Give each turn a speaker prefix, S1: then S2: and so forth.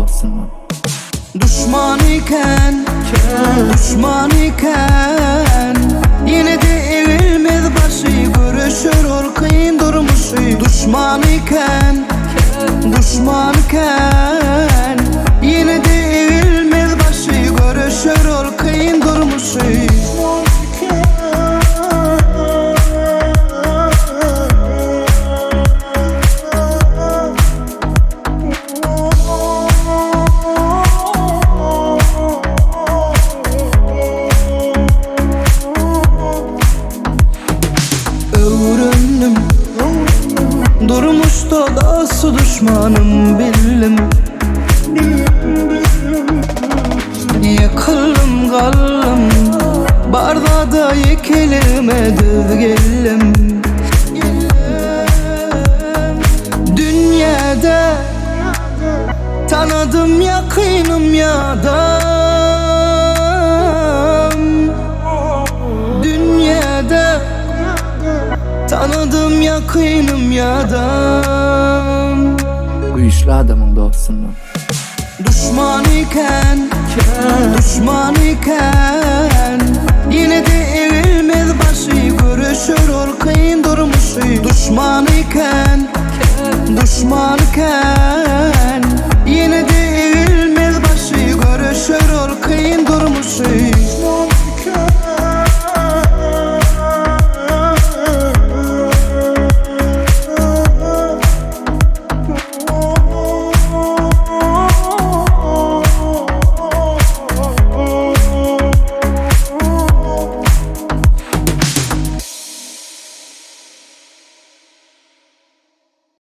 S1: dostundan.
S2: Duşman iken, duşman iken Yine de egilmez başy Görüşür ol kyn durmuşy Duşman iken, duşman iken Yine de egilmez başy Görüşür ol kyn durmuşy Öwrendim Durmuşda dosty duşmanym bildim Ýykyldym galdym Bar zada ýekeligime döz geldim Dünýäde Tanadym ýakynym ýadam Dünýäde Tanadym ýakynym ýadam
S1: Güýçli adamyň dostundan.
S2: Duşman iken, duşman iken Yine de.